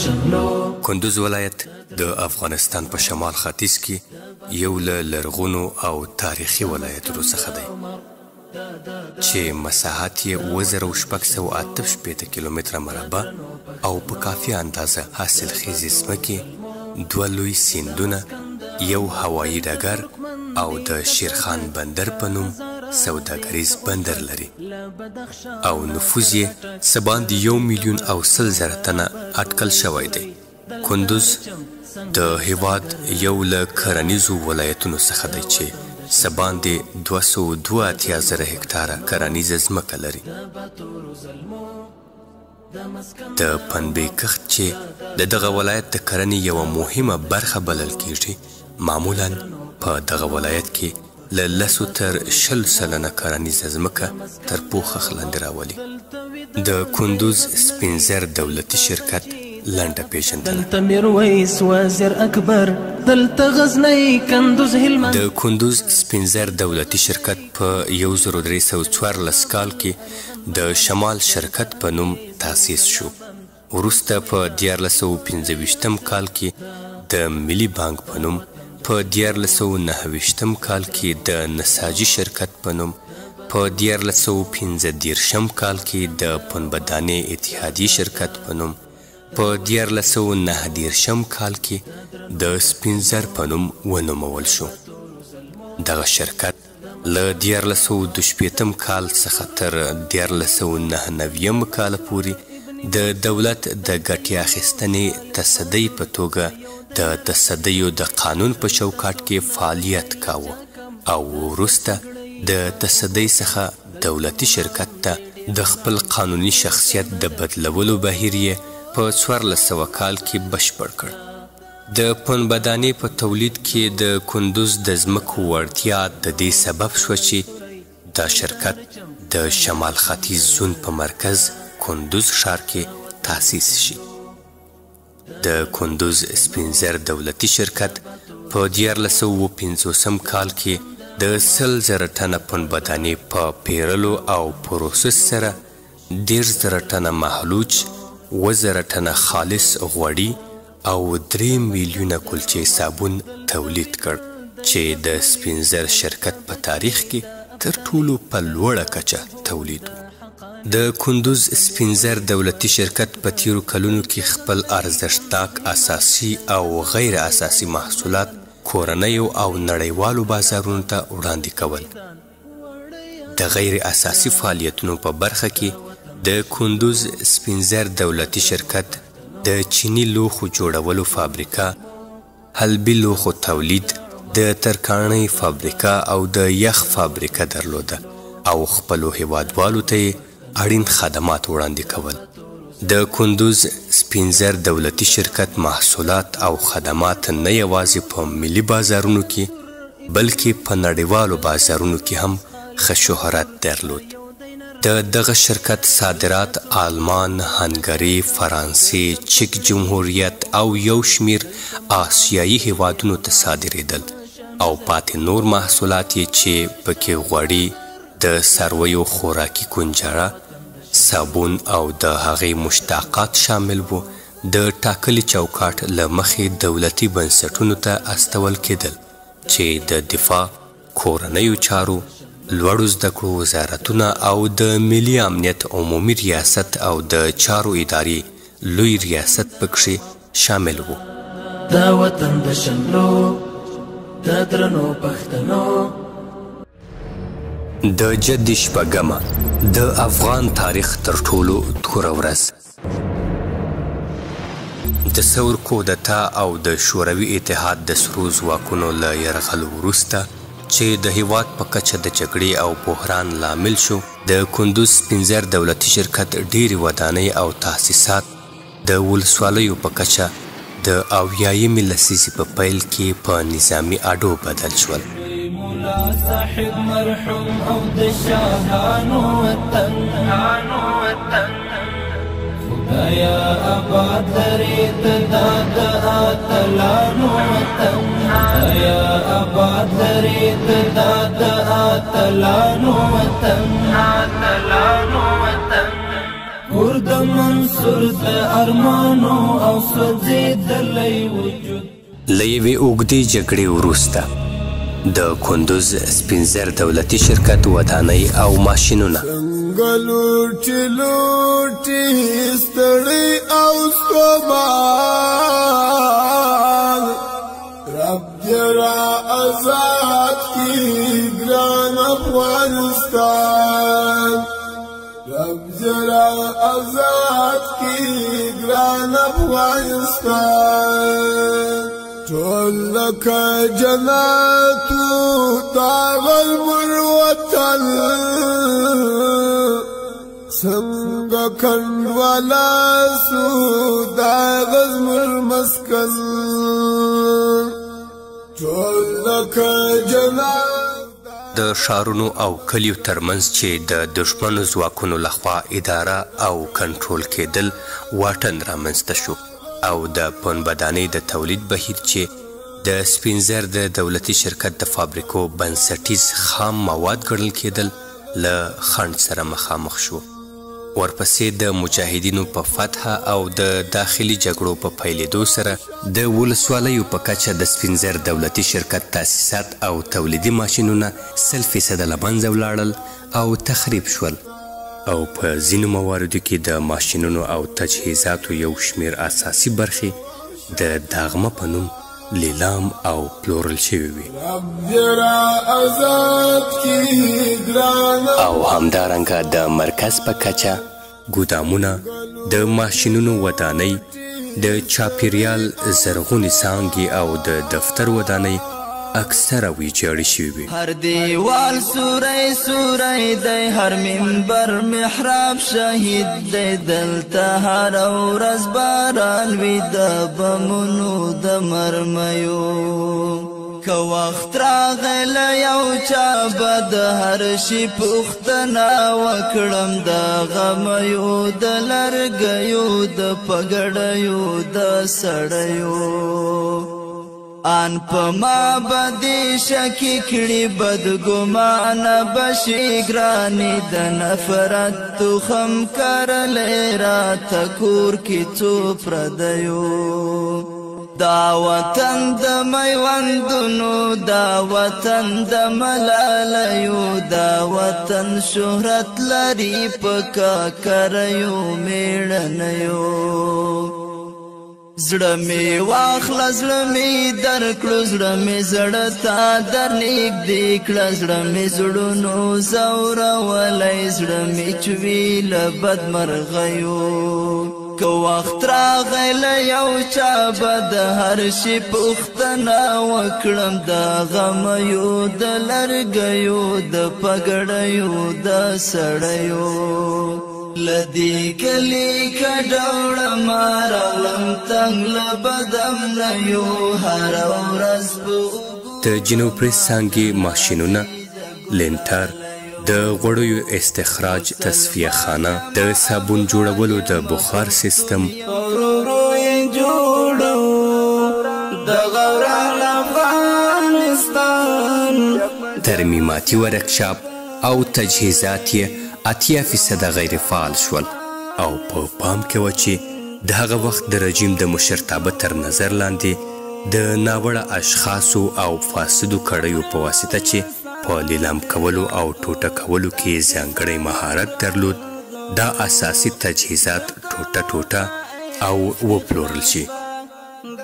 شملو. کندوز ولایت د افغانستان په شمال ختیځ کې یو له لرغونو او تاریخي ولایتونو څخه دی چې مساحت یې 7668 کیلومتره مربع او په کافي اندازه حاصلخیزې ځمکې، دوه لوی سیندونه، یو هوایي ډګر او د شیرخان بندر په نوم سوداګریز بندر لري او نفوذ یې څه باندې 1,100,000 تنه اټکل شوی دی. کندوز د هیواد یو له کرنیزو ولایتونو څخه دی چې څه باندې 282,000 هکټاره کرنیزه ځمکه لري. د پنبې کښت چې د دغه ولایت د کرنې یوه مهمه برخه بلل کیږي، معمولاً په دغه ولایت کې له 10 تر 20% کرنیزه ځمکه تر پوښښ لاندې راولي. د کندوز سپینزر دولتي شرکت لنډه پېژندنه. دلته میرویس وزیر اکبر، دلته غزنی کندوز هلمند. د کندوز سپینزر دولتي شرکت په 1314 کال کې د شمال شرکت په نوم تاسیس شو. وروسته په 1325 کال کې د ملي بانک په نوم، په 1329 کال کې د نساجي شرکت په نوم، په 1335 کال کې د پنبهدانې اتحادیې شرکت په نوم، په 1339 کال کې د سپینزر په نوم ونومول شو. دغه شرکت له 1362 کال څخه تر 1399 کال پورې د دولت د ګټې اخیستنې تصدۍ په توګه د تصدیو د قانون په چوکاټ کې فعالیت کاوه او وروسته د تصدۍ څخه دولتي شرکت ته د خپل قانوني شخصیت د بدلولو بهیر یې په 1400 کال کې بشپړ کړ. د پنبهدانې په تولید کې د کندوز د ځمکو وړتیا د دې سبب شوه چې دا شرکت د شمال ختیځ زون په مرکز کندوز ښار کې تاسیس شي. د کندوز سپینزر دولتي شرکت په 1350 کال کې د 100,000 ټنه پنبهدانې په پیرلو او پروسس سره 30,000 ټنه محلوج، 7,000 ټنه خالص غوړي او 3 میلیونه کلچې صابون تولید کړ چې د سپینزر شرکت په تاریخ کې تر ټولو په لوړه کچه تولید و. د کندوز سپینزر دولتي شرکت په تیرو کلونو کې خپل ارزښتناک اساسي او غیر اساسي محصولات کورنیو او نړیوالو بازارونو ته وړاندې کول. د غیر اساسي فعالیتونو په برخه کې د کندوز سپینزر دولتي شرکت د چیني لوښو جوړولو فابریکه، حلبي لوښو تولید، د ترکاڼۍ فابریکه او د یخ فابریکه درلوده او خپلو هیوادوالو ته یې اړین خدمات وړاندې کول. د کندوز سپینزر دولتي شرکت محصولات او خدمات نه یوازې په ملي بازارونو کې بلکې په نړیوالو بازارونو کې هم ښه شهرت درلود. د دغه شرکت صادرات آلمان، هنګري، فرانسې، چک جمهوریت او یو شمیر آسیایي هیوادونو ته صادرېدل او پاتې نور محصولات یې چې پکې غوړي، د څارویو خوراکي کنجره، صابون او د هغې مشتقات شامل وو، د ټاکلي چوکاټ له مخې دولتي بنسټونو ته استول کېدل چې د دفاع، کورنیو چارو، لوړو زده کړو وزارتونه او د ملي امنیت عمومي ریاست او د چارو ادارې لوی ریاست پکښې شامل وو. دا وطن د شملو د درنو پښتنو. د جدي شپږمه د افغان تاریخ تر ټولو توره ورځ. د ثور کودتا او د شوروي اتحاد د سرو ځواکونو له یرغل وروسته چې د هیواد په کچه د جګړې او بحران لامل شو، د کندوز سپینزر دولتي شرکت ډېرې ودانۍ او تاسیسات د ولسوالیو په کچه د 70مې لسیزې په پیل کې په نظامي اډو بدل شول. مولا صاحب مرحوم او د شاهانو وطن، خدایا آباد لرې ته دا د اتلانو وطن، خدایا آباد لرې ته دا د اتلانو وطن، اتلانو وطن. کور د منصور سور د ارمانو او سوځېدلی وجود. له یوې اوږدې جګړې وروسته د کندوز سپینزر دولتي شرکت ودانۍ او ماشینونه څنګه لوټي لوټي ستړي او ستومان، رب دې را ازاد کړي ګران افغانستان، رب دې را ازاد کړي ګران افغانستان. ټول لکه جناتو دا غلمر وطن، څنګه کنډواله سو دا غزمر مسکن، ټول لکه جنات. د ښارونو او کلیو ترمنځ چې د دښمنو ځواکونو لخوا اداره او کنټرول کېدل واټن رامنځته شو او د پنبهدانۍ د تولید بهیر چې د سپینزر د دولتي شرکت د فابریکو بنسټیز خام مواد ګڼل کېدل له خنډ سره مخامخ شو. ورپسې د مجاهدینو په فتح او د داخلي جګړو په پیلېدو سره د ولسوالیو په کچه د سپینزر دولتي شرکت تاسیسات او تولیدي ماشینونه 100% له منځه ولاړل او تخریب شول او په ځینو مواردو کې د ماشینونو او تجهیزاتو یو شمېر اساسي برخې د داغمه په نوم لیلام او پلورل شوې وې. او همدارنګه د مرکز په کچه ګودامونه، د ماشینونو ودانۍ، د چاپیریال زرغونې څانګې او د دفتر ودانۍ اکثره ویجاړې شوې وې. هر دیوال سوری سوری دی، هر منبر محراب شهید دی، دلته هره ورځ باران وي د بمونو د مرمیو. که وخت راغی له یو چا به د هر شي پوښتنه وکړم، د غمیو د لرګیو د پګړیو د سړیو. آن په ما به دې شکي کړي بدګمانه به شي ګرانې، د نفرت تخم کرلی راته کور کې څو پردیو. دا وطن د میوندونو، دا وطن د ملالیو، دا وطن شهرت لري په کاکریو میړنیو. زړه مې واخله زړه مې درکړو، زړه مې زړه تا درنږدې کړه، زړه مې زړونو ځورولی، زړه مې چوي له بدمرغیو. که وخت راغی له یو چا به د هر شي پوښتنه وکړم، د غمیو د لرګیو د پګړیو د سړیو. له دې کلي کډه وړم راغلم تنګ له بدامنیو، هره ورځ په د جنوب پریس څانګې ماشینونه، لینټر، د غوړیو استخراج تصفیه خانه، د صابون جوړولو د بخار سیستم، ترمیماتي ورکشاپ او تجهیزات یې 80% غیر فعال شول او په پام کې وه چې د هغه وخت د رژیم د مشرتابه تر نظر لاندې د ناوړه اشخاصو او فاسدو کړیو په واسطه چې په لیلام کولو او ټوټه کولو کې ځانګړی مهارت درلود، دا اساسي تجهیزات ټوټه ټوټه او وپلورل شي.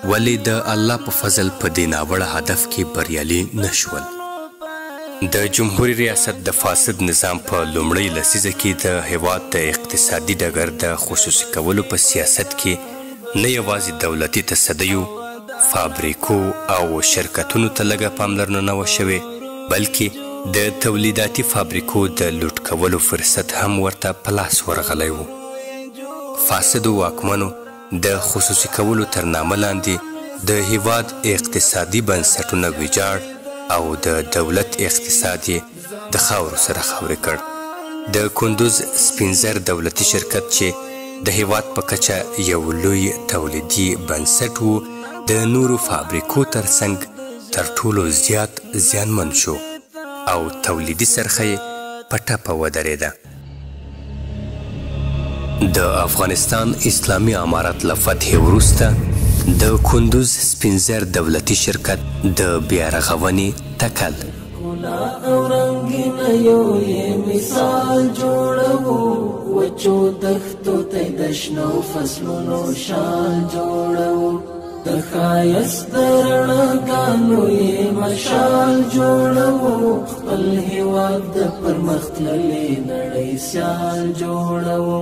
ولې د الله په فضل په دې ناوړه هدف کې بریالي نه شول. د جمهوري ریاست د فاسد نظام په لومړۍ لسیزه کې د هیواد د اقتصادي ډګر د خصوصي کولو په سیاست کې نه یوازې دولتي تصدیو، فابریکو او شرکتونو ته لږه پاملرنه نه وه شوې، بلکې د تولیداتي فابریکو د لوټ کولو فرصت هم ورته په لاس ورغلی و. فاسدو واکمنو د خصوصي کولو تر نامه لاندې د هیواد اقتصادي بنسټونه ویجاړ او د دولت اقتصاد یې د خاورو سره خاورې کړ. د کندوز سپینزر دولتي شرکت چې د هیواد په کچه یو لوی تولیدي بنسټ و، د نورو فابریکو ترڅنګ تر ټولو زیات زیانمن شو او تولیدي څرخه یې په ټپه ودرېده. د افغانستان اسلامي امارت له فتحې وروسته د کندوز سپینزر دولتي شرکت د بیارغونې تکل. او رنګینه یو یې مثال جوړوو، وچو دښتو ته د شنو فصلونو شال جوړوو، د ښایست د رڼاګانو یې مشال جوړوو، خپل هیواد د پرمختللې نړۍ سیال جوړوو،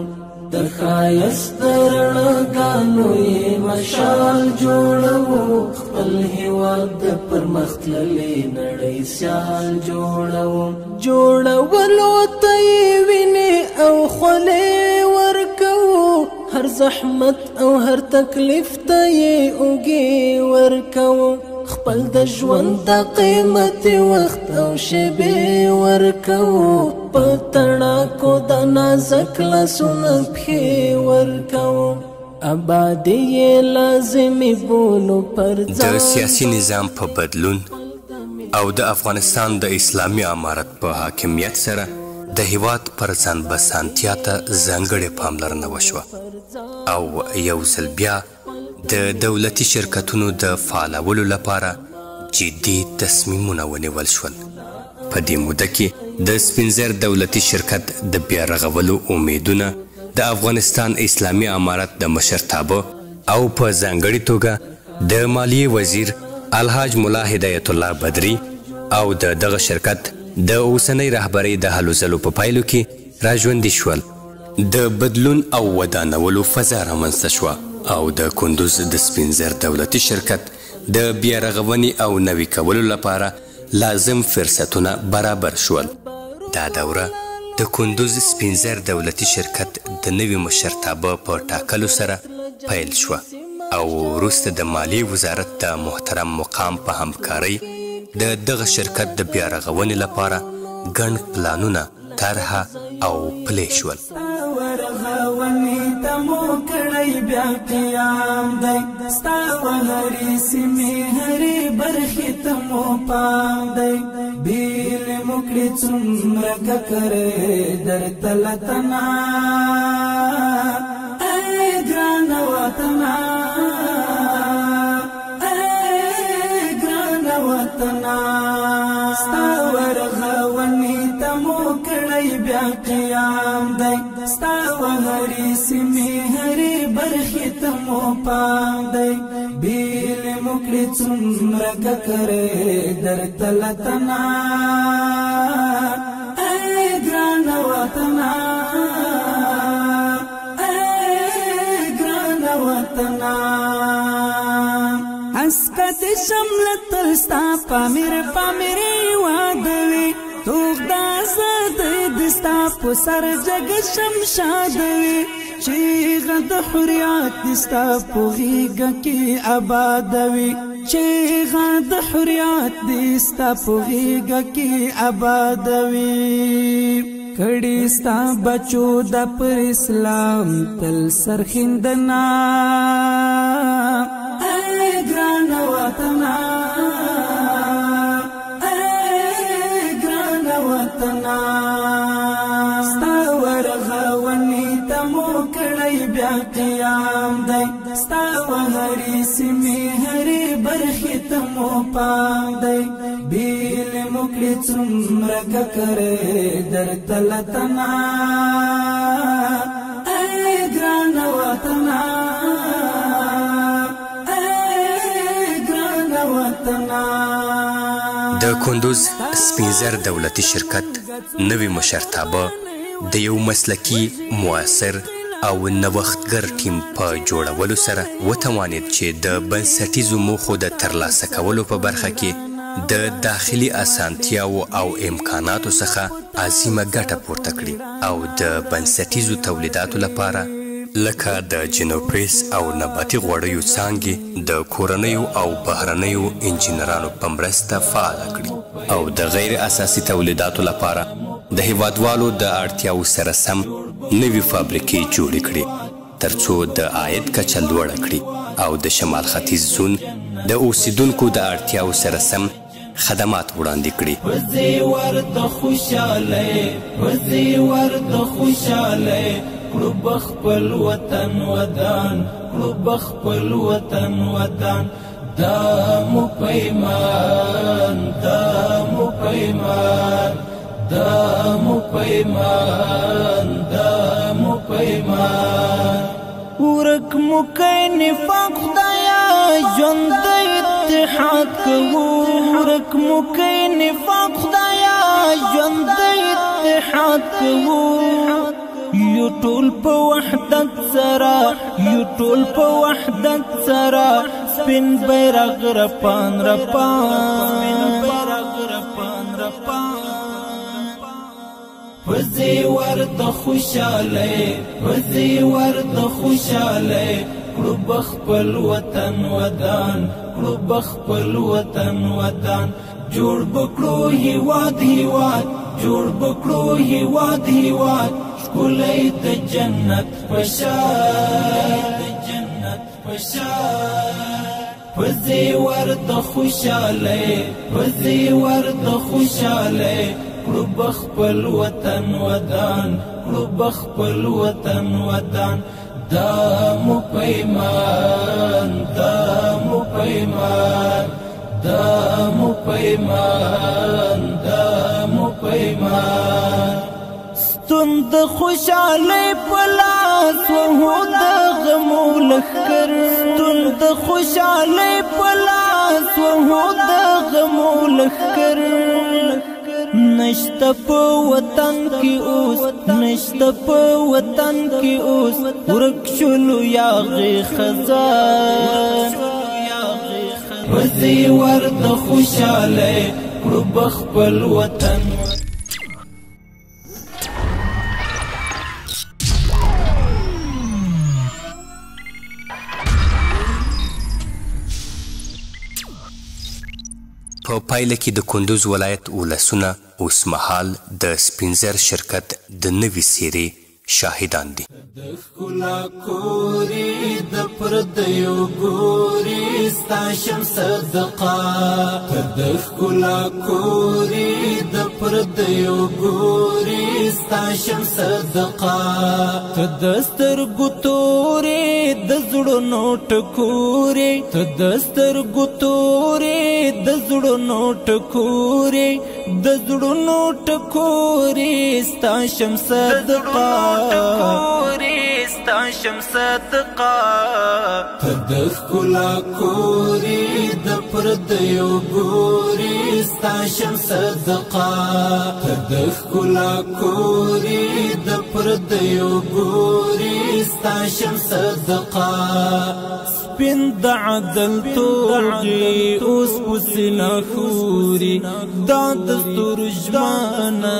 د ښایست د رڼاګانو یې مشال جوړوو، خپل هیواد د پرمختللې نړۍ سیال جوړوو. جوړولو ته یې وینې او خولې ورکوو، هر زحمت او هر تکلیف ته یې اوږې ورکوو، خپل د ژوند د قیمتي وخت او شیبې ورکوو، په تڼاکو د نازک لاسونه پښې ورکوو، ابادي یې لازمي بولو پر د سیاسي نظام په بدلون او د افغانستان د اسلامي امارت په حاکمیت سره د هیواد پر ځان بسانتیا ته ځانګړې پاملرنه وشوه او یو ځل بیا د دولتي شرکتونو د فعالولو لپاره جدي تصمیمونه ونیول شول. په دې موده کې د سپینزر دولتي شرکت د بیا رغولو امیدونه د افغانستان اسلامي امارت د مشرتابه او په ځانګړي توګه د مالیې وزیر الحاج ملا هدایت الله بدري او د دغه شرکت د اوسنۍ رهبرۍ د هلو ځلو په پایلو کې راژوندي شول. د بدلون او ودانولو فضا رامنځته شوه او د کندوز د سپینزر دولتي شرکت د بیا رغونې او نوي کولو لپاره لازم فرصتونه برابر شول. دا دوره د کندوز سپینزر دولتي شرکت د نوي مشرتابه په ټاکلو سره پیل شوه او وروسته د مالیې وزارت د محترم مقام په همکارۍ د دغه شرکت د بیا رغونې لپاره ګڼ پلانونه طرحه او پلي شول. ورغونې ته مو کړی بیا قیام دی، ستا وهرې سیمې هرې برخې ته مو پام دی، بېلې مو کړې څومره ککرې درته له تنا، ای ګرانه وطنه، ای ګرانه وطنه، ستا ورغونې ته مو کړی بیا قیام دی، ستا وهرې سیمې هرې برخې ته مو پام دی، بېلې مو کړې څومره ککرې درته له تنا، ای ګرانه وطنه، ای ګرانه وطنه. هسکه دې شم له تل ستا پامیر پامیرې وادوي، توغ د ازادۍ د ستا په سر جګ شمشاد وي، چیغه د حریات د ستا په غېږه کې ابادوي، چیغه د حریات د ستا په غېږه کې ابادوي. کړي ستا بچو د پر اسلام تل سرښندنه، ای ګرانه وطنه، ای ګرانه وطنه، ستا ورغونې ته مو کړی بیا قیام دی، ستا وهرې سیمې هرې برخې ته مو پام دی، بېلې مو کړې څومره ککرې درته له تنا، ای ګرانه وطنه، ای ګرانه وطنه. د کندوز سپینزر دولتي شرکت نوي مشرتابه د یو مسلکي، مؤثر او نوښتګر ټیم په جوړولو سره وتوانید چې د بنسټیزو موخو د ترلاسه کولو په برخه کې د داخلي اسانتیاو او امکاناتو څخه عظیمه ګټه پورته کړي او د بنسټیزو تولیداتو لپاره لکه د جنوپریس او نباتي غوړیو څانګې د کورنیو او بهرنیو انجینرانو په مرسته فعاله کړي او د غیر اساسي تولیداتو لپاره د هیوادوالو د اړتیاوو سره سم نوې فابریکې جوړې کړي ترڅو د عاید کچه لوړه کړي او د شمال ختیځ زون د اوسیدونکو د اړتیاوو سره سم خدمات وړاندې کړي. وزي ورته خوشاله، وزي ورته خوشاله، کړو بخپل وطن ودان، کړو بخپل وطن ودان. دا مو پیمان، دا مو پیمان، دا مو پیمان، دا مو پیمان. ورک مو کئ نفاق خدایا، ژوند د اتحاد کوو. ورک مو کئ نفاق خدایا، ژوند د اتحاد کوو. یو ټول په وحدت سره، یو ټول په وحدت سره، سپین بیرغ رپان رپان، بیرغ رپان رپان. پزی ورد خوشاله، پزی ورد خوشاله، کړو بخپل وطن ودان، کړو بخپل وطن ودان. جوړ بکړو هیواد هیواد، جوړ بکړو هیواد هیواد، ښکلی د جنت پشان، د جنت پشان. پزی ورد خوشاله، پزی ورد خوشاله، کړو بخپل وطن ودان، کړو بخپل وطن ودان. دا مو پیمان، دا مو پیمان، دا مو پیمان، دا مو پیمان. ستون د خوشحالۍ په لاس وهو د غمو لښکر، ستون د خوشحالۍ په لاس وهو د غمو لښکر. نشته په وطن کې اوس، نشته په وطن کې اوس، ورک شولو یاغي خزان. پزی ورد خوشاله، کړو بخپل وطن. په پایله کې د کندوز ولایت ولسونه اوسمهال د سپینزر شرکت د نوي څیرې شاهدان دي. د ښکلا کورې د پردیو ګورې، ستا شم صدقه. ته د ښکلا کورې د پردیو ګورې، ستا شم صدقه. ته د سترګو تورې د زړونو ټکورې، ته د سترګو تورې د زړونو ټکورې، د زړونو ټکورې، ستا شم صدقه، ستا شم صدقه. ته د ښکلا کورې د پردیو ګورې، ستا شم صدقه. ته د ښکلا کورې د پردیو ګورې، ستا شم صدقه. سپین د عدل تورې اوس پسینه خوري، دا دستور ژمنه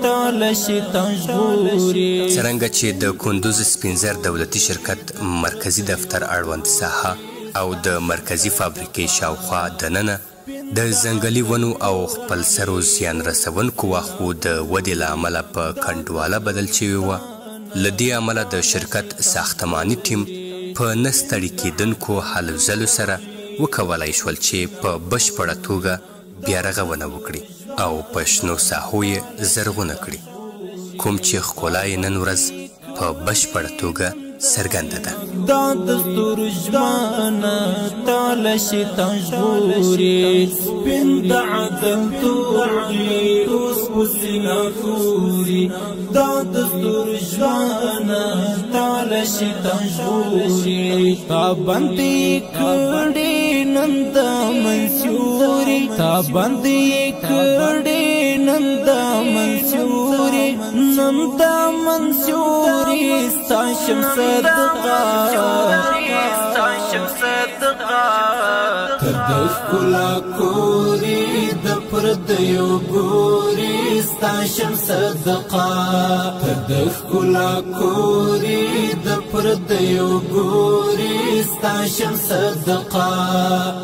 تاله شي تژغوري. څرنګه چې د کندوز سپینزر دولتي شرکت مرکزي دفتر اړوند ساحه او د مرکزي فابریکې شاوخوا دننه د ځنګلي ونو او خپلسرو زیان رسونکو واښو د ودې له امله په کنډواله بدل شوې وه، له دې امله د شرکت ساختماني ټیم په نه ستړي کېدونکو هلو ځلو سره وکولای شول چې په بشپړه توګه بیا رغونه وکړي او په شنو ساحو یې زرغونه کړي، کوم چې ښکلا یې نن ورځ په بشپړه توګه څرګنده ده. دا دستور ژمنه تاله شي تژغوري، سپین د عدل تورې اوس پسینه خوري. دا دستور ژمنه تاله شي تژغوري. تا بندي کړې نن د منسوري، تا بندي کړې نن د منسوري، نن د منسوري، ستا شم صدقه، ستا شم صدقه. ته د ښکلا کورې د پردیو ګورې، ستا شم صدقه. ته د ښکلا کورې د پردیو ګورې، ستا شم صدقه.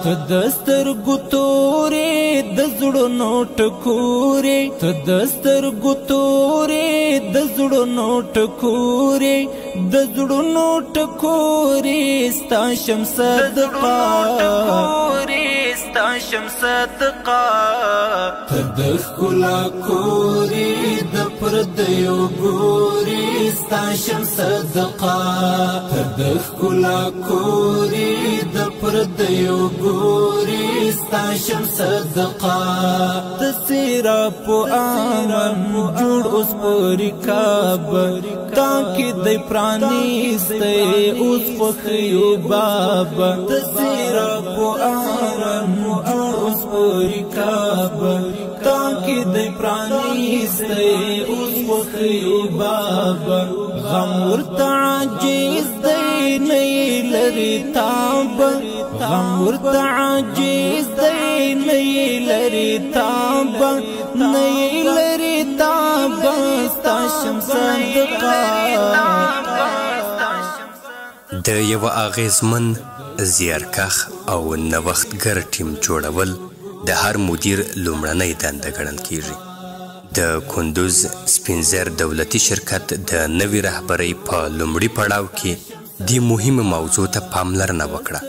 ته د سترګو تورې د زړونو ټکورې، ته د سترګو تورې د زړونو ټکورې، د زړونو ټکورې، ستا شم صدقه، ستا شم صدقه. ته د ښکلا کورې د پردیو ګورې ستا شم صدقه. ته د ښکلا کورې د پردیو ګورې ستا شم صدقه. ته سیرا په امن جوړ اوس په رکاب، تاکي دی پرانیستی اوس خوښیو باب. ته سیرا په امن جوړ اوس په رکاب، تاکي دی پرانیستی اوس خوښیو باب. غم ورته عاجز دی نه یې لري تاب، غم ورته عاجز دی نه یې لري تاب، نه یې لري تاب ستا شم صدقه. د یوه اغېزمن، زیارکښ او نوښتګر ټیم جوړول د هر مدیر لومړنۍ دنده ګڼل کیږي. د کندوز سپینزر دولتي شرکت د نوي رهبرۍ په لومړي پړاو کې دې مهمې موضوع ته پاملرنه وکړه.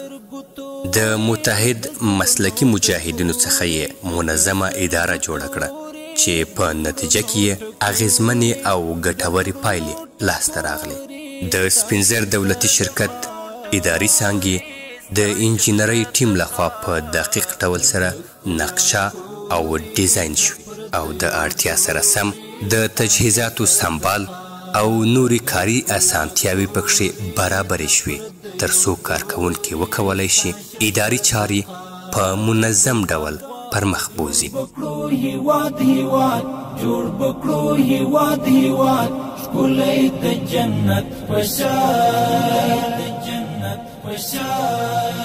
د متحد مسلکي مجاهدینو څخه یې منظمه اداره جوړه کړه چې په نتیجه کې یې اغېزمنې او ګټورې پایلې لاسته راغلې. د سپینزر دولتي شرکت اداري څانګې د انجینرۍ ټیم لخوا په دقیق ډول سره نقشه او ډیزاین شوې او د اړتیا سره سم د تجهیزاتو سمبال او نورې کاري اسانتیاوې پکښې برابرې شوې، تر څو کارکوونکي وکولای شي اداري چارې په منظم ډول پرمخ بوځي. هیواد هیواد جوړ بکړو، هیواد هیواد ښکلی د جنت په شان، د جنت په شان.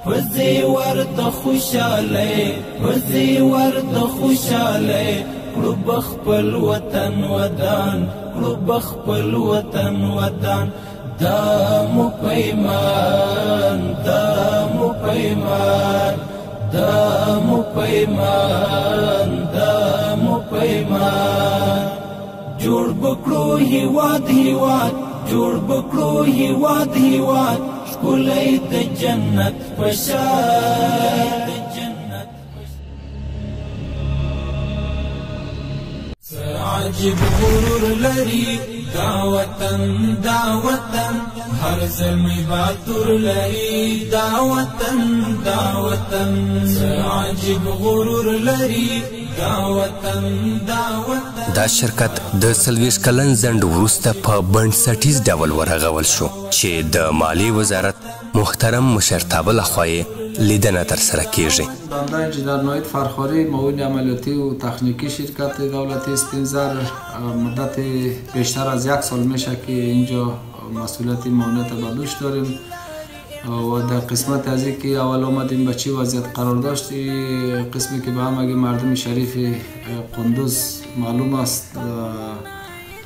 په زیور د خوشحالۍ، په زیور د خوشحالۍ کړو به خپل وطن ودان، کړو به خپل وطن ودان. دا مو پیمان، دا مو پیمان، دا مو پیمان، دا مو پیمان. جوړ بکړو هیواد هیواد، جوړ بکړو هیواد هیواد ښکلی د جنت په شان، د جنت. څه عجیب غرور لري دا وطن، دا وطن هر زلمی باتور لري دا وطن، دا وطن. څه عجیب غرور لري دا وطن، دا وطن. دا شرکت د 40 کلن ځنډ وروسته په بنسټیز ډول ورغول شو چې د مالیې وزارت محترم مشرتابه لخوا یې لیدنه ترسره کیږي. بنده انجینر نوید فرخاری، معاون عملیاتی و تخنیکی شرکت دولتی سپینزر، مدت بیشتر از 1 سال میشه که اینجا مسئولیت معاونت به دوش داریم و در قسمت از که اول آمدیم به چی وضعیت قرار داشت، قسمی که به همگی مردم شریف قندوز معلوم است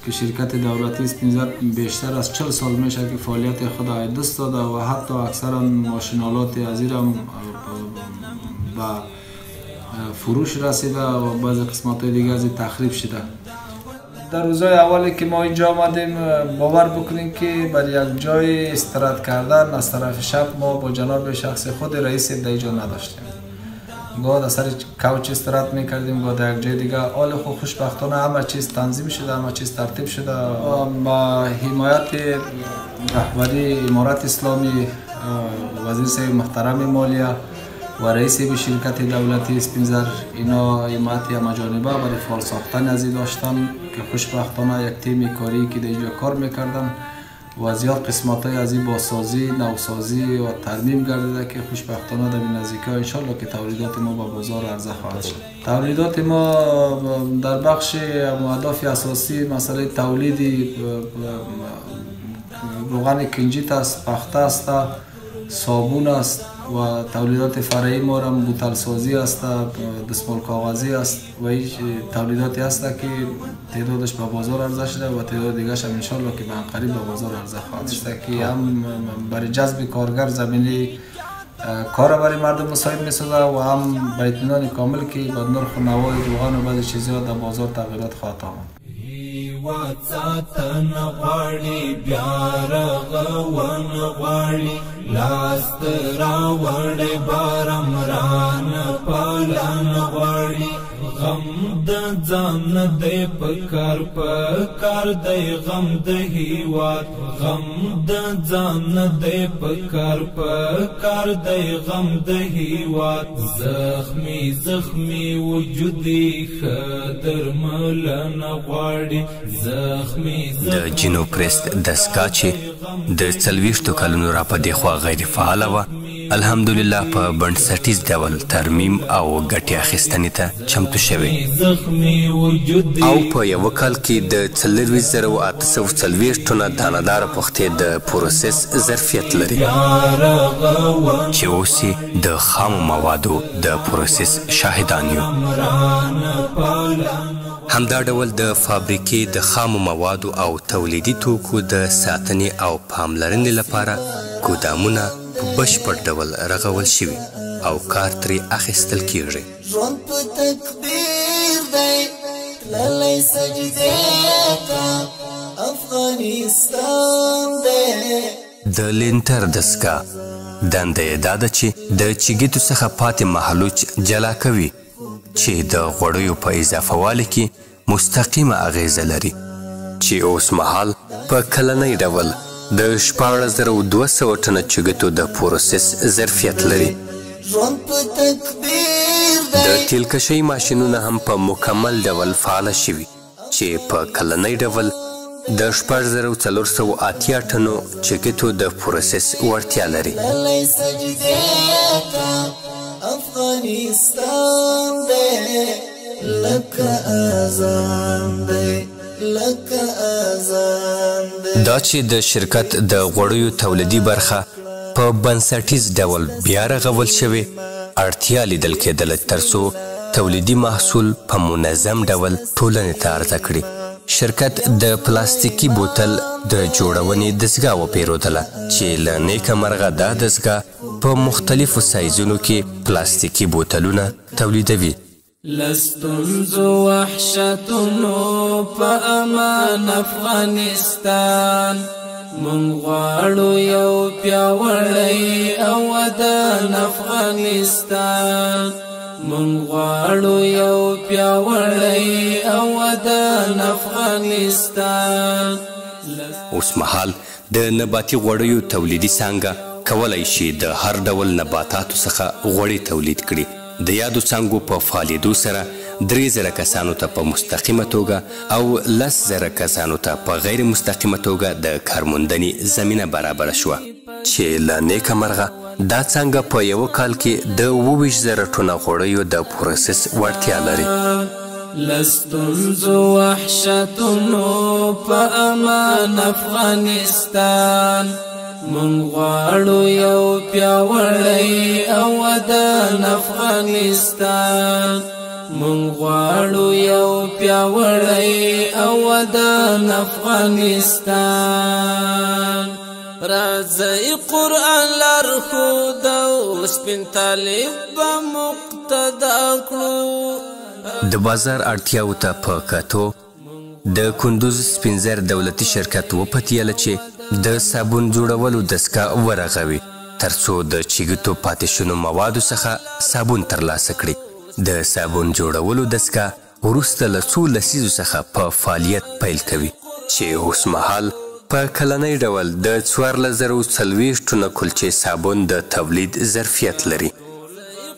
که شرکت دولتی سپینزر بیشتر از 40 سال میشه که فعالیت خود دست داده و حتی اکثرا ماشینالات از هم به فروش رسیده و بعضی قسمت های دیگه از تخریب شده. در روزهای اولی که ما اینجا آمدیم باور بکنیم که بر یک جای استراحت کردن از طرف شب ما با جناب شخص خود رئیس در اینجا نداشتیم. گاه در سر کوچ استراحت میکردیم، گاه در یک جای دیگه. حال خو خوشبختانه همه چیز تنظیم شده، همه چیز ترتیب شده. با حمایت رهبری امارت اسلامی، وزیر صاحب محترم مالیه و رئیس شرکت دولتی سپینزر، اینا حمایت همه جانبه برای فعال ساختن از داشتن که خوشبختانه یک تیم کاری که در اینجا کار میکردن و زیاد قسمت های از این بازسازی، نوسازی و ترمیم گردیده که خوشبختانه در این نزدیکی ها انشالله که تولیدات ما به بازار عرضه خواهد شد. تولیدات ما در بخش اهداف اساسی مسئله تولید روغن کنجیت است، پخته است، صابون است و تولیدات فرعی ما هم بوتل سازی است، دستمال کاغذی است و این تولیداتی است که تعدادش به بازار عرضه شده و تعداد دیگرش هم انشالله که به قریب به بازار عرضه خواهد شد که هم برای جذب کارگر زمینه کار برای مردم مساعد میسازه و هم به اطمینان کامل که به نرخ نوای روغن و بعضی چیزها در بازار تغییرات خواهد آمد. هیواد ساتنه غواړي، بیا رغونه غواړي. لاس ته راوړی بارم رانه پالنه غواړي. غم د ځان نه دی پکار، پکار دی غم د هیواد. غم د ځان نه دی پکار، پکار دی غم د هیواد. زخمی زخمی وجود ښه درملنه غواړي. زخمی د جینو پرست دستګاه چې د 40 کلونو را په دېخوا غیر فعاله وه، الحمدلله په بنسټیز ډول ترمیم او ګټې اخیستنې ته چمتو شوې او په یوه کال کې د 44840 ټنه دانهداره پختې د پروسس ظرفیت لري چې اوس یې د خامو موادو د پروسس شاهدان یو. همدا ډول د فابریکې د خامو موادو او تولیدي توکو د ساتنې او پاملرنې لپاره ګودامونه په بشپړ ډول رغول شوي او کار ترې اخیستل کیږي. ژوند په تکبیر دی تللی سجدې ته، افغانستان دی. د لینتر دستګاه دنده یې دا ده چې د چیګیتو څخه پاتې محلوج جلا کوي چې د غوړیو په اضافه والي کې مستقیمه اغیزه لري، چې اوس مهال په کلنۍ ډول د 16200 ټنه چیګیتو د پروسس ظرفیت لري. د تیلکشۍ ماشینونه هم په مکمل ډول فعاله شوي چې په کلنۍ ډول د 6480 ټنو چیګیتو د پروسس وړتیا لري. افغانستان دی لکه اذان دی، لکه اذان دی. دا چې د شرکت د غوړیو تولیدي برخه په بنسټیز ډول بیا رغول شوې، اړتیا لیدل کېدله ترڅو تولیدي محصول په منظم ډول ټولنې ته عرضه کړي. شرکت د پلاستیکي بوتل د جوړونې دستګاه وپېرودله چې له نیکه مرغه دا دستګاه په مختلفو سایزونو کې پلاستیکي بوتلونه تولیدوي. له ستونزو وحشتونو په امان افغانستان، مونږ غواړو یو پیاوړی او ودان افغانستان. مونږ غواړو یو پیاوړی او ودان افغانستان. اوس مهال د نباتي غوړیو تولیدي څانګه کولی شي د هر ډول نباتاتو څخه غوړي تولید کړي. د یادو څانګو په فعالېدو سره 3000 کسانو ته په مستقیمه توګه او 10000 کسانو ته په غیر مستقیمه توګه د کارموندنې زمینه برابره شوه چې له نیکه مرغه دا څانګه په یوه کال کې د 27000 ټنه غوړیو د پروسس وړتیا لري. له ستونزو وحشتونو په امان افغانستان، مونږ غواړو یو پیاوړی او ودان افغانستان. مونږ غواړو یو پیاوړی او ودان افغانستان. راځئ قرآن لارښود او سپین طالب به مقتدا کړو. د بازار اړتیاوو ته په کتو د کندوز سپینزر دولتي شرکت وپتیله چې د صابون جوړولو دستګاه ورغوي ترڅو د چیګتو پاتې شونو موادو څخه صابون ترلاسه کړي. د صابون جوړولو دستګاه وروسته له څو لسیزو څخه په فعالیت پیل کوي چې اوس مهال په کلنۍ ډول د 14040 ټنه کلچې صابون د تولید ظرفیت لري.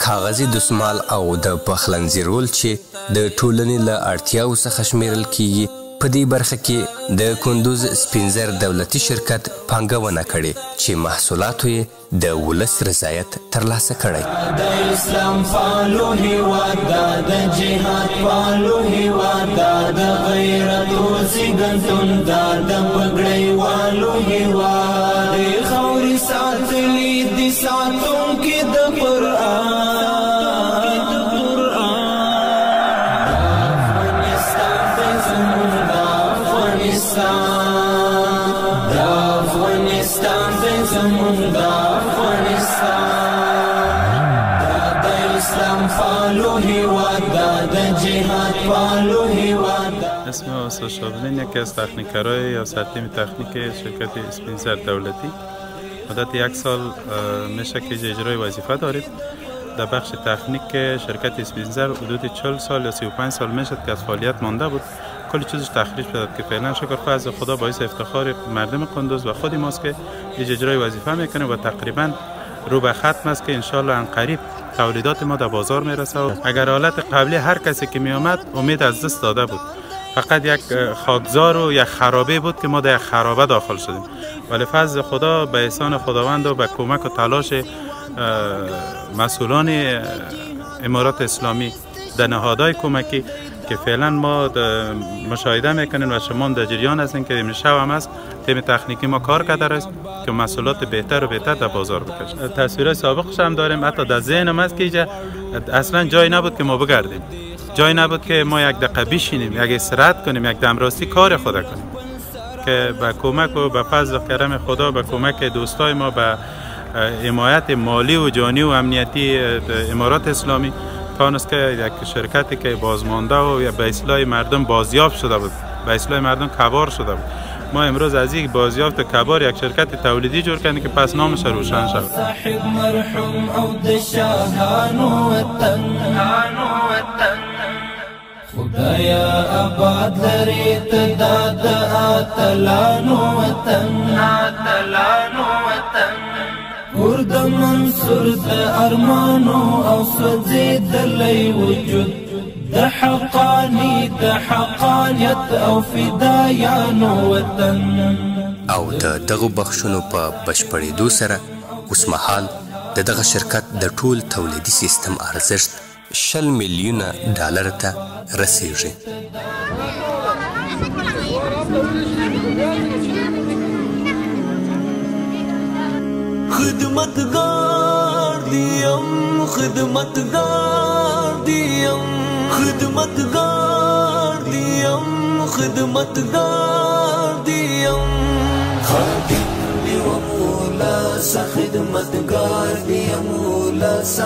کاغذي دستمال او د پخلنځي رول چې د ټولنې له اړتیاوو څخه شمیرل کیږي، په دې برخه کې د کندوز سپینزر دولتي شرکت پانګونه کړې چې محصولاتو یې د ولس رضایت ترلاسه کړی. د اسلام پالو هیواد، دا د جهاد پالو هیواد، دا د غیرت زیږنتون، دا د پګړۍ والو هیواد. د خاورې ساتلي دي ساتونکي د قرآن، افغانستان دی زموږ د افغانستان، دا د اسلام پالو هیواد دا، د جهاد پالو هیواد دا. اسم استاد شابلین، یکی از تکنیکرای یا سرتیم تکنیک شرکت اسپینزر دولتی. مدت 1 سال میشه که اجرای وظیفه داریم در بخش تکنیک شرکت اسپینزر. حدود 40 سال یا 35 سال میشد که از فعالیت مانده بود، کل چیزش تخریب شد که فعلا شکر فضل خدا باعث افتخار مردم قندوز و خود ماست که اجرای وظیفه میکنه و تقریبا رو به ختم است که انشالله ان قریب تولیدات ما در بازار میرسه. اگر حالت قبلی هر کسی که میآمد امید از دست داده بود، فقط یک خاکزار و یک خرابه بود که ما در یک خرابه داخل شدیم، ولی فضل خدا به احسان خداوند و به کمک و تلاش مسئولان امارات اسلامی در نهادهای کمکی که فعلا ما مشاهده میکنیم و شما در جریان هستین که امشب هم است تیم تکنیکی ما کار کرده است که محصولات بهتر و بهتر در بازار بکشه. تصویرهای سابقش هم داریم، حتی در ذهنم است که اصلا جای نبود که ما بگردیم، جای نبود که ما یک دقیقه بشینیم، یک استراحت کنیم، یک دمراستی کار خود کنیم، که به کمک و به فضل و کرم خدا، به کمک دوستای ما، به حمایت مالی و جانی و امنیتی امارات اسلامی تانست که یک شرکتی که بازمانده و به اصلاح مردم بازیافت شده بود، به اصلاح مردم کبار شده بود، ما امروز از یک بازیافت کبار یک شرکت تولیدی جور کردیم که پس نامش روشن شد. صاحب مرحوم او د شاهانو وطن، خدایا آباد لري ته دا د اتلانو وطن، کور د منصور د ارمانو او سوځېدلی وجود، د حقانی د حقانیت او فدایانو وطن. او د دغو بخشونو په بشپړېدو سره اوسمهال د دغه شرکت د ټول تولیدي سیستم ارزښت 20 میلیونه ډالر ته رسیږي. خدمتګار دیم، خدمتګار دیم، خدمتګار دیم، خدمتګار دیم، خادم دی مولا س، خدمتګار دیم مولا س،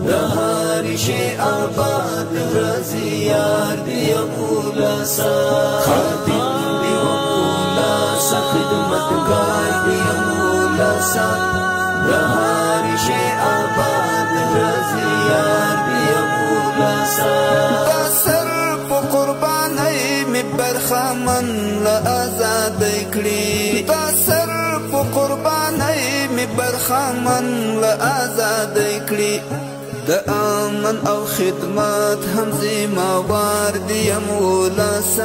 د هر شي آباد رضی یار دی مولا س، خادم دی مولا س، خدمتګار دی مولا س، د هر شي آباد رضی یار دی مولا س. سر په قربانۍ مې برخمن له ازادۍ کړي، سر په قربانۍ مې برخمن له ازادۍ کړي، د امن او خدمت هم ذمه وار دی مولا س.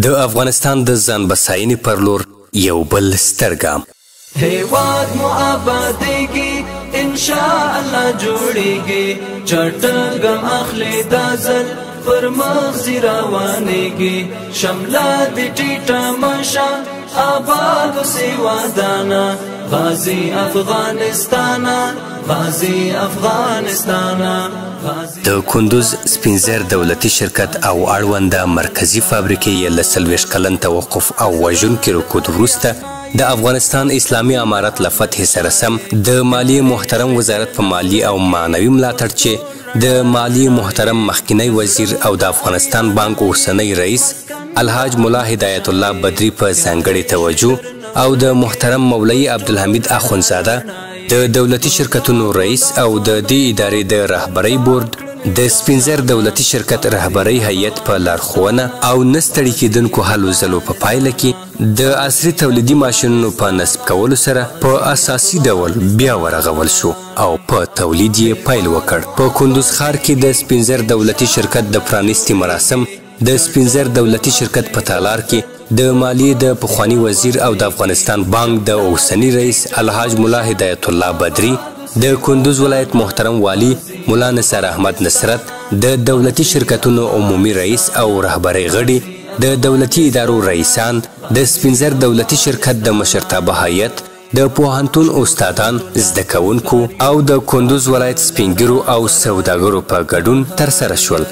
د افغانستان د ځان بساینې پر لور یو بل ستر ګام. هیواد مو آبادیږي ان شاء الله جوړیږي، چټک ګام اخلي دا ځل پر مخ ځي روانیږي، شمله دې ټیټه مشه آباد اوسې ودانه، غازي افغانستانه، غازي افغانستانه. د کندوز سپینزر دولتي شرکت او اړونده مرکزي فابریکې یې له 40 کلن توقف او وژونکي رکود وروسته د افغانستان اسلامي امارت له فتحې سره سم د مالیې محترم وزارت په مالي او معنوي ملاتړ چې د مالیې محترم مخکنی وزیر او د افغانستان بانک اوسنی رئیس الحاج ملا هدایت الله بدري په ځانګړې توجه او د محترم مولوي عبدالحمید اخوندزاده د دولتي شرکتونو رئیس او د دې ادارې د رهبرۍ بورډ د سپینزر دولتي شرکت رهبرۍ هیئت په لارښوونه او نه ستړي کېدونکو هلو ځلو په پایله کې د عصري تولیدي ماشینونو په نصب کولو سره په اساسي ډول بیا ورغول شو او په تولید یې پیل وکړ. په کندوز ښار کې د سپینزر دولتي شرکت د پرانیستې مراسم د سپینزر دولتي شرکت په تالار کې د مالیې د پخواني وزیر او د افغانستان بانک د اوسني رئیس الحاج ملا هدایت الله بدري، د کندوز ولایت محترم والي ملا نثار احمد نصرت، د دولتي شرکتونو عمومي رئیس او رهبرۍ غړي، د دولتي ادارو رئیسان، د سپینزر دولتي شرکت د مشرتابه هیئت، د پوهنتون استادان، زده کوونکو او د کندوز ولایت سپینګیرو او سوداګرو په ګډون ترسره شول.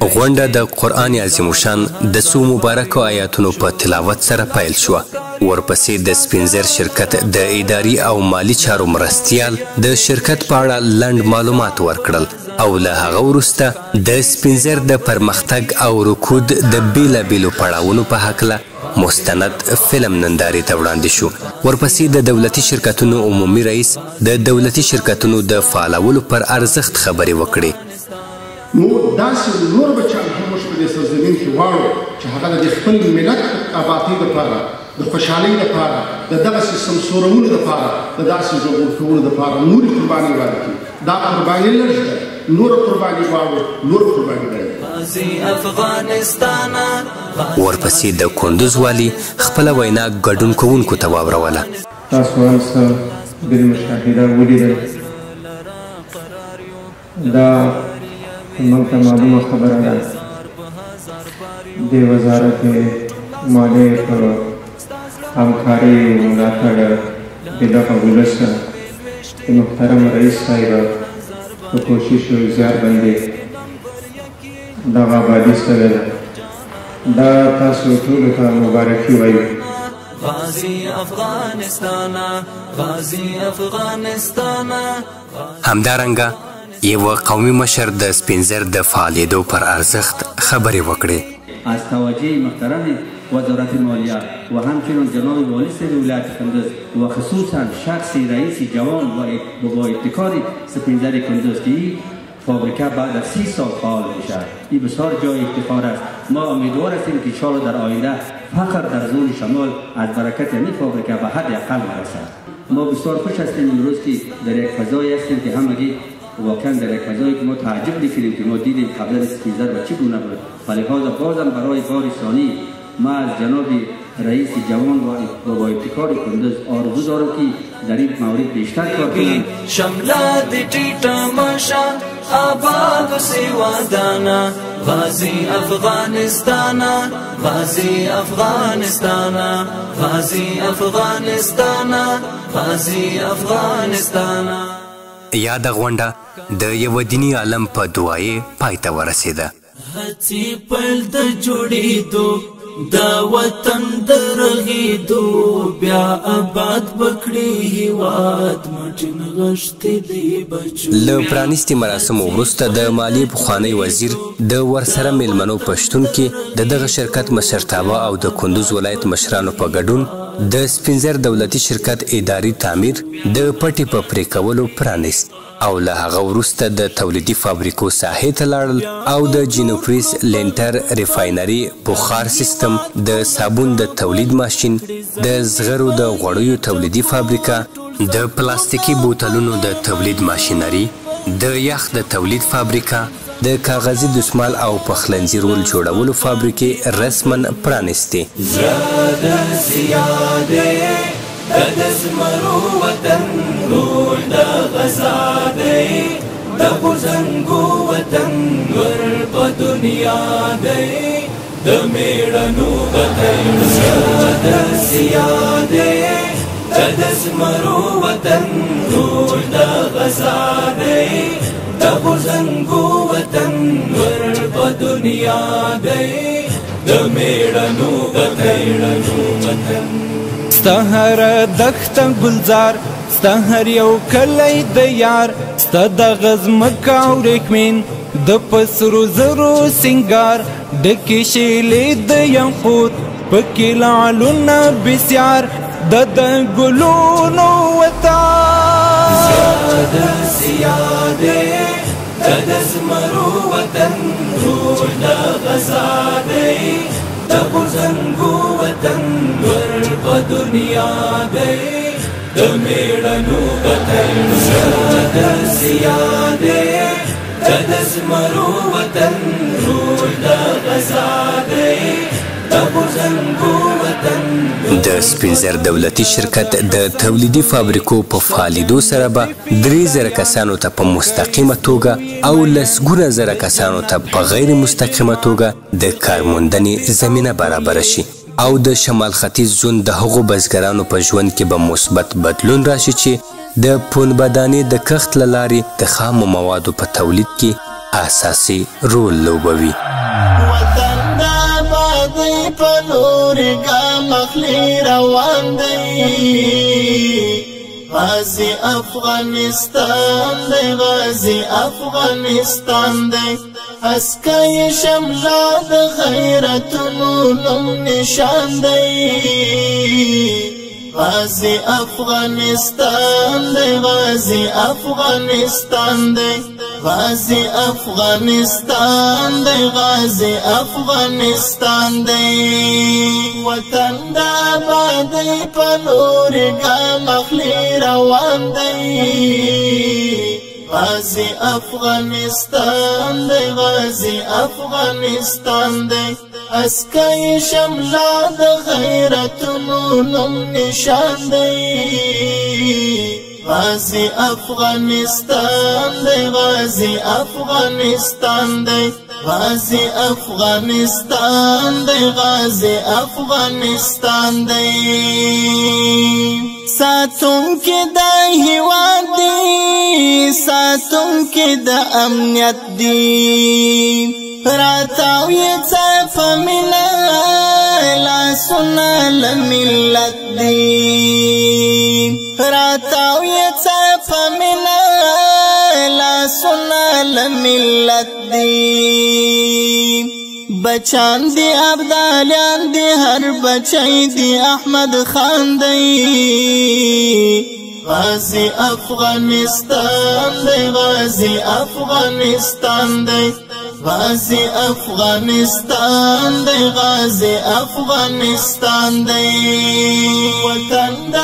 غونډه د قرآن عظیم الشان د څو مبارکو آیاتونو په تلاوت سره پیل شوه. ورپسې د سپینزر شرکت د اداري او مالي چارو مرستیال د شرکت په اړه لنډ معلومات ورکړل او له هغه وروسته د سپینزر د پرمختګ او رکود د بېلابېلو پړاوونو په هکله مستند فلم نندارې ته وړاندې شو. ورپسې د دولتي شرکتونو عمومي رئیس د دولتي شرکتونو د فعالولو پر ارزښت خبرې وکړې. نو داسې نور بچیان هم موږ په دې سرزمین کې غواړو چې هغه د خپل ملت آبادۍ دپاره، د خوشحالۍ دپاره، د دغسې سمسورولو دپاره، د داسې ژغورکولو دپاره نورې قربانۍ ورکړي. دا قرباني لږ ده، نوره قرباني غواړو، نور قرباني غواړو. ورپسې د کندوز والي خپله وینا ګډون کوونکو ته واوروله. تاسو هم څه بالمشاهده ولیدل، دا موږ ته معلومه خبره ده د وزارت مالیې په همکارۍ او ملاتړ د دغه ولس د محترم رئیس صاحب په کوشش او زیار باندې دغه آبادي سوې ده. دا تاسو ټولو ته مبارکي وایو. همدارنګه یوه قومي مشر د سپینزر د فعالېدو پر ارزښت خبرې وکړې. از توجه محترم وزارت مالیه و همچنین جناب والی صاحب ولایت کندز و خصوصا شخص رئیس جوان و با ابتکار سپینزر کندز که فابریکه بعد از 30 سال فعال میشه، این بسیار جای افتخار است. ما امیدوار هستیم که انشاءالله در آینده فقر در زون شمال از برکت این فابریکه به حد اقل برسد. ما بسیار خوش هستیم امروز که در یک فضایی هستیم که همگی واقعا در یک فضایی که ما تعجب می‌کنیم که ما دیدیم قبلا سپینزر به چه گونه بود. ولی لهذا بازم برای بار ثانی ما از جناب رئیس جوان و با ابتکار کندز آرزو دارم که در این مورد بیشتر کار کنند. شمله د ټیټه مشه آباد سیوا دانا، غازی افغانستانا، غازی افغانستانا، غازی افغانستانا، غازی افغانستانا. یاده غونډه د یوه دیني عالم په دعایې پای ته ورسېده. هڅې پیل د جوړېدو د وطن د رغېدو، بیا آباد به کړي هېواد مټې نغښتې دی بچو. له پرانیستې مراسمو وروسته د مالیې پخوانی وزیر د ورسره میلمنو په شتون کې د دغه شرکت مشرتابه او د کندوز ولایت مشرانو په ګډون د سپینزر دولتي شرکت اداري تعمیر د پټې په پرې کولو پرانیست او له هغه وروسته د تولیدي فابریکو ساحې ته لاړل او د جینوپریس لینټر ریفاینري بخار سیستم، د صابون د تولید ماشین، د زغرو د غوړیو تولیدي فابریکه، د پلاستیکي بوتلونو د تولید ماشینري، د یخ د تولید فابریکه، د کاغذي دستمال او پخلنځي رول جوړولو فابریکې رسما پرانیستې. د زمرو وطن روح د غزا دی، د غورځنګو وطن ور په دنیا دی، د میړنو وطن زړه د سیا دی، د زمرو وطن روح د غزا دی، د غورځنګو وطن ور په دنیا دی، د میړنو وطن. ستا هره دښته ګلزار، ستا هر یو کلی د یار، ستا دغه ځمکه او ورېښمین د پسرو زرو سینګار، ډکې شیلې د یاقوت پکې لعلونه بسیار، د د ګلونو وطن. زړه د سیا دی، د زمرو وطن روح د غزا دی، د غورځنګو وطن ور په دنیا دی، د میړنو وطن. زړه د سیا دی، د زمرو وطن روح د غزا دی، د غورځنګو وطن. د سپینزر دولتي شرکت د تولیدي فابریکو په فعالېدو سره به 3000 کسانو ته په مستقیمه توګه او لسګونه زره کسانو ته په غیر مستقیمه توګه د کارموندنې زمینه برابره شي او د شمال ختیځ زون د هغو بزګرانو په ژوند کې به مثبت بدلون راشي چې د پنبه دانې د کښت له لارې د خامو موادو په تولید کې اساسي رول لوبوي. وطن د آبادۍ په لوري ګام اخلي روان دی، غازي افغانستان دی، غازي افغانستان دی. هسکه یې شمله د غیرتونو نوم نشان دی، غازي افغانستان دی، غازي افغانستان دی، غازي افغانستان دی، غازي افغانستان دی. وطن د آبادۍ په لوري ګام اخلي روان دی، غازي افغانستان دی، غازي افغانستان دی. هسکه یې شمله د غیرتونو نوم نشان دی، غازي افغانستان دی، غازي افغانستان دی، غازي افغانستان دی، غازي افغانستان دی. ساتونکي د هیواد دی، ساتونکي د امنیت دی، راتاو یې څه په مینه لاسونه له ملت دی، راتاو یې څه په مینه لاسونه له ملت دی. بچان دی ابدالیان دی، هر بچی دی احمد خان دی، غازي افغانستان دی، غازي افغانستان دی، غازي افغانستان دی، غازي افغانستان دی. وطن د